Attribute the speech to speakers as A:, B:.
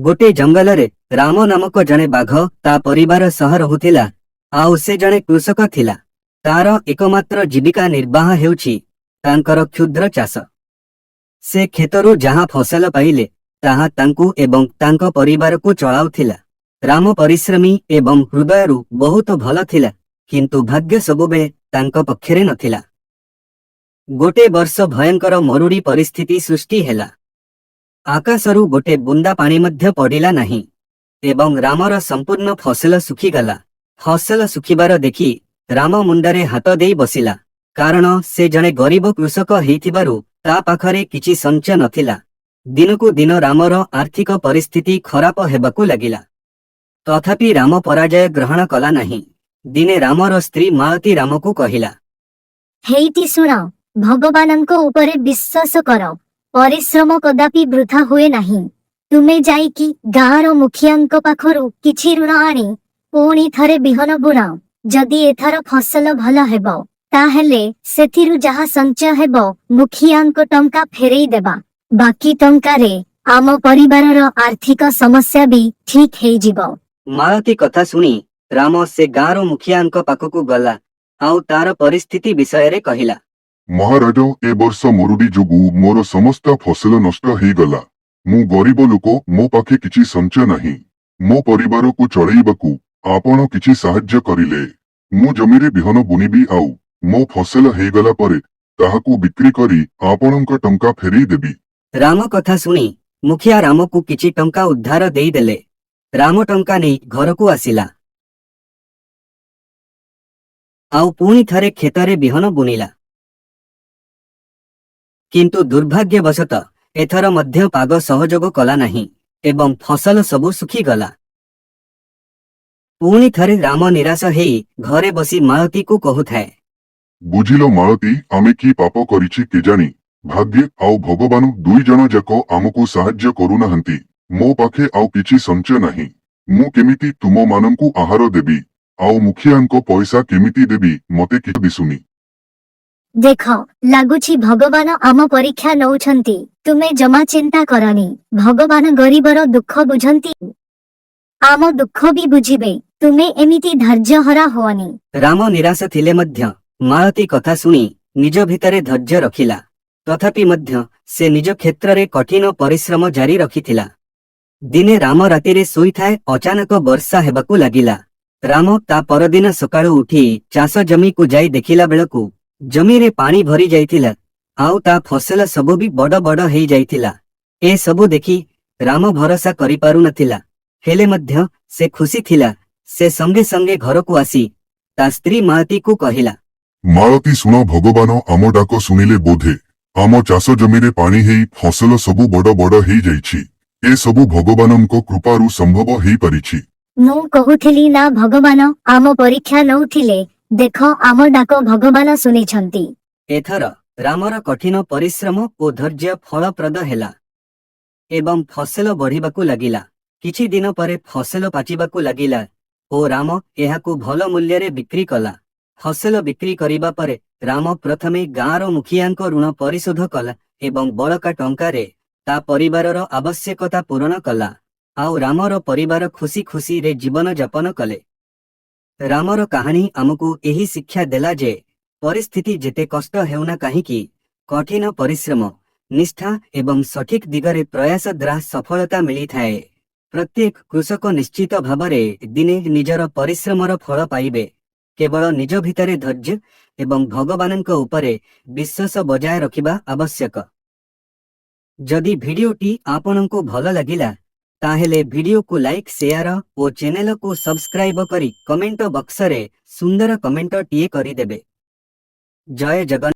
A: ଗୋଟେ ଜଙ୍ଗଲରେ ରାମ ନାମକ ଜଣେ ବାଘ ତା ପରିବାର ସହ ରହୁଥିଲା, ଆଉ ସେ ଜଣେ କୃଷକ ଥିଲା। ତାର ଏକମାତ୍ର ଜୀବିକା ନିର୍ବାହ ହେଉଛି ତାଙ୍କର କ୍ଷୁଦ୍ର ଚାଷ। ସେ କ୍ଷେତରୁ ଯାହା ଫସଲ ପାଇଲେ, ତାହା ତାଙ୍କୁ ଏବଂ ତାଙ୍କ ପରିବାରକୁ ଚଳାଉଥିଲା। ରାମ ପରିଶ୍ରମୀ ଏବଂ ହୃଦୟରୁ ବହୁତ ଭଲ ଥିଲା, କିନ୍ତୁ ଭାଗ୍ୟ ସବୁବେଳେ ତାଙ୍କ ପକ୍ଷରେ ନଥିଲା। ଗୋଟେ ବର୍ଷ ଭୟଙ୍କର ମରୁଡ଼ି ପରିସ୍ଥିତି ସୃଷ୍ଟି ହେଲା। ଆକାଶରୁ ଗୋଟେ ବୁନ୍ଦା ପାଣି ମଧ୍ୟ ପଡ଼ିଲା ନାହିଁ ଏବଂ ରାମର ସମ୍ପୂର୍ଣ୍ଣ ଫସଲ ଶୁଖିଗଲା। ଫସଲ ଶୁଖିବାର ଦେଖି ରାମ ମୁଣ୍ଡରେ ହାତ ଦେଇ ବସିଲା, କାରଣ ସେ ଜଣେ ଗରିବ କୃଷକ ହେଇଥିବାରୁ ତା ପାଖରେ କିଛି ସଞ୍ଚୟ ନଥିଲା। ଦିନକୁ ଦିନ ରାମର ଆର୍ଥିକ ପରିସ୍ଥିତି ଖରାପ ହେବାକୁ ଲାଗିଲା। ତଥାପି ରାମ ପରାଜୟ ଗ୍ରହଣ କଲା ନାହିଁ। ଦିନେ ରାମର ସ୍ତ୍ରୀ ମାଳତୀ ରାମକୁ କହିଲା,
B: ହେଇଟି ଶୁଣ, ଭଗବାନଙ୍କ ଉପରେ ବିଶ୍ୱାସ କର। ପରିଶ୍ରମ କଦାପି ବୃଥା ହୁଏ ନାହିଁ। ତୁମେ ଯାଇକି ଗାଁର ମୁଖିଆଙ୍କ ପାଖରୁ କିଛି ଋଣ ଆଣି ପୁଣି ଥରେ ବିହନ ବୁଣ। ଯଦି ଏଥର ଫସଲ ଭଲ ହେବ, ତାହେଲେ ସେଥିରୁ ଯାହା ସଞ୍ଚୟ ହେବ, ମୁଖିଆଙ୍କ ଟଙ୍କା ଫେରେଇ ଦେବା। ବାକି ଟଙ୍କାରେ ଆମ ପରିବାରର ଆର୍ଥିକ ସମସ୍ୟା ବି ଠିକ ହେଇଯିବ।
A: ମାଳତୀ କଥା ଶୁଣି ରାମ ସେ ଗାଁର ମୁଖିଆଙ୍କ ପାଖକୁ ଗଲା ଆଉ ତାର ପରିସ୍ଥିତି ବିଷୟରେ କହିଲା।
C: ମହାରାଜ, ଏ ବର୍ଷ ମରୁଡି ଯୋଗୁଁ ମୋର ସମସ୍ତ ଫସଲ ନଷ୍ଟ ହେଇଗଲା। ମୁଁ ଗରିବ ଲୋକ, ମୋ ପାଖେ କିଛି ସଞ୍ଚୟ ନାହିଁ। ମୋ ପରିବାରକୁ ଚଳେଇବାକୁ ଆପଣ କିଛି ସାହାଯ୍ୟ କରିଲେ ମୁଁ ଜମିରେ ବିହନ ବୁଣିବି ଆଉ ମୋ ଫସଲ ହେଇଗଲା ପରେ ତାହାକୁ ବିକ୍ରି କରି ଆପଣଙ୍କ ଟଙ୍କା ଫେରେଇ ଦେବି।
A: ରାମ କଥା ଶୁଣି ମୁଖିଆ ରାମକୁ କିଛି ଟଙ୍କା ଉଧାର ଦେଇଦେଲେ। ରାମ ଟଙ୍କା ନେଇ ଘରକୁ ଆସିଲା ଆଉ ପୁଣି ଥରେ କ୍ଷେତରେ ବିହନ ବୁଣିଲା। କିନ୍ତୁ ଦୁର୍ଭାଗ୍ୟବଶତଃ ଏଥର ମଧ୍ୟ ପାଗ ସହଯୋଗ କଲା ନାହିଁ ଏବଂ ଫସଲ ସବୁ ଶୁଖିଗଲା। ପୁଣି ଥରେ ରାମ ନିରାଶ ହେଇ ଘରେ ବସି ମାଳତୀକୁ କହୁଥାଏ,
C: ବୁଝିଲ ମାଳତୀ, ଆମେ କି ପାପ କରିଛି କେଜାଣି, ଭାଗ୍ୟ ଆଉ ଭଗବାନ ଦୁଇ ଜଣ ଯାକ ଆମକୁ ସାହାଯ୍ୟ କରୁନାହାନ୍ତି। ମୋ ପାଖେ ଆଉ କିଛି ସଞ୍ଚୟ ନାହିଁ। ମୁଁ କେମିତି ତୁମମାନଙ୍କୁ ଆହାର ଦେବି ଆଉ ମୁଖିଆଙ୍କ ପଇସା କେମିତି ଦେବି, ମତେ କିଛି ଦିଶୁନି।
B: ଦେଖ, ଲାଗୁଛି ଭଗବାନ ଆମ ପରୀକ୍ଷା ନଉଛନ୍ତି। ତୁମେ ଜମା ଚିନ୍ତା କରନି। ଭଗବାନ ଗରିବର ଦୁଃଖ ବୁଝନ୍ତି, ଆମ ଦୁଃଖ ବି ବୁଝିବେ। ତୁମେ ଏମିତି ଧୈର୍ଯ୍ୟହରା ହୁଅନି।
A: ରାମ ନିରାଶ ଥିଲେ ମଧ୍ୟ ମାଳତୀ କଥା ଶୁଣି ନିଜ ଭିତରେ ଧୈର୍ଯ୍ୟ ରଖିଲା। ତଥାପି ମଧ୍ୟ ସେ ନିଜ କ୍ଷେତ୍ରରେ କଠିନ ପରିଶ୍ରମ ଜାରି ରଖିଥିଲା। ଦିନେ ରାମ ରାତିରେ ଶୋଇଥାଏ, ଅଚାନକ ବର୍ଷା ହେବାକୁ ଲାଗିଲା। ରାମ ତା ପରଦିନ ସକାଳୁ ଉଠି ଚାଷ ଜମିକୁ ଯାଇ ଦେଖିଲା ବେଳକୁ ଜମିରେ ପାଣି ଭରି ଯାଇଥିଲା ଆଉ ତା ଫସଲ ସବୁ ବି ବଡ ବଡ ହେଇଯାଇଥିଲା। ଏ ସବୁ ଦେଖି ରାମ ଭରସା କରିପାରୁନଥିଲା। ହେଲେ ମଧ୍ୟ ସେ ଖୁସି ଥିଲା। ସେ ସଙ୍ଗେ ସଙ୍ଗେ ଘରକୁ ଆସି ତା ସ୍ତ୍ରୀ ମାଳତୀକୁ କହିଲା,
C: ମାଳତୀ, ଶୁଣ, ଭଗବାନ ଆମ ଡାକ ଶୁଣିଲେ ବୋଧେ। ଆମ ଚାଷ ଜମିରେ ପାଣି ହେଇ ଫସଲ ସବୁ ବଡ ବଡ ହେଇଯାଇଛି। ଏ ସବୁ ଭଗବାନଙ୍କ କୃପାରୁ ସମ୍ଭବ ହେଇପାରିଛି।
B: ମୁଁ କହୁଥିଲି ନା, ଭଗବାନ ଆମ ପରୀକ୍ଷା ନଉଥିଲେ। ଦେଖ, ଆମ ଡାକ ଭଗବାନ ଶୁଣିଛନ୍ତି।
A: ଏଥର ରାମର କଠିନ ପରିଶ୍ରମ ଓ ଧୈର୍ଯ୍ୟ ଫଳପ୍ରଦ ହେଲା ଏବଂ ଫସଲ ବଢିବାକୁ ଲାଗିଲା। କିଛି ଦିନ ପରେ ଫସଲ ପାଚିବାକୁ ଲାଗିଲା ଓ ରାମ ଏହାକୁ ଭଲ ମୂଲ୍ୟରେ ବିକ୍ରି କଲା। ଫସଲ ବିକ୍ରି କରିବା ପରେ ରାମ ପ୍ରଥମେ ଗାଁର ମୁଖିଆଙ୍କ ଋଣ ପରିଶୋଧ କଲା ଏବଂ ବଳକା ଟଙ୍କାରେ ତା ପରିବାରର ଆବଶ୍ୟକତା ପୂରଣ କଲା। ଆଉ ରାମର ପରିବାର ଖୁସି ଖୁସିରେ ଜୀବନ ଯାପନ କଲେ। ରାମର କାହାଣୀ ଆମକୁ ଏହି ଶିକ୍ଷା ଦେଲା ଯେ ପରିସ୍ଥିତି ଯେତେ କଷ୍ଟ ହେଉନା କାହିଁକି, କଠିନ ପରିଶ୍ରମ, ନିଷ୍ଠା ଏବଂ ସଠିକ ଦିଗରେ ପ୍ରୟାସ ଦ୍ୱାରା ସଫଳତା ମିଳିଥାଏ। ପ୍ରତ୍ୟେକ କୃଷକ ନିଶ୍ଚିତ ଭାବରେ ଦିନେ ନିଜର ପରିଶ୍ରମର ଫଳ ପାଇବେ। କେବଳ ନିଜ ଭିତରେ ଧୈର୍ଯ୍ୟ ଏବଂ ଭଗବାନଙ୍କ ଉପରେ ବିଶ୍ୱାସ ବଜାୟ ରଖିବା ଆବଶ୍ୟକ। ଯଦି ଭିଡିଓଟି ଆପଣଙ୍କୁ ଭଲ ଲାଗିଲା, ତାହେଲେ ଭିଡିଓକୁ ଲାଇକ୍, ସେୟାର ଓ ଚ୍ୟାନେଲକୁ ସବସ୍କ୍ରାଇବ କରି କମେଣ୍ଟ ବକ୍ସରେ ସୁନ୍ଦର କମେଣ୍ଟଟିଏ କରିଦେବେ। ଜୟ ଜଗନ୍ନାଥ।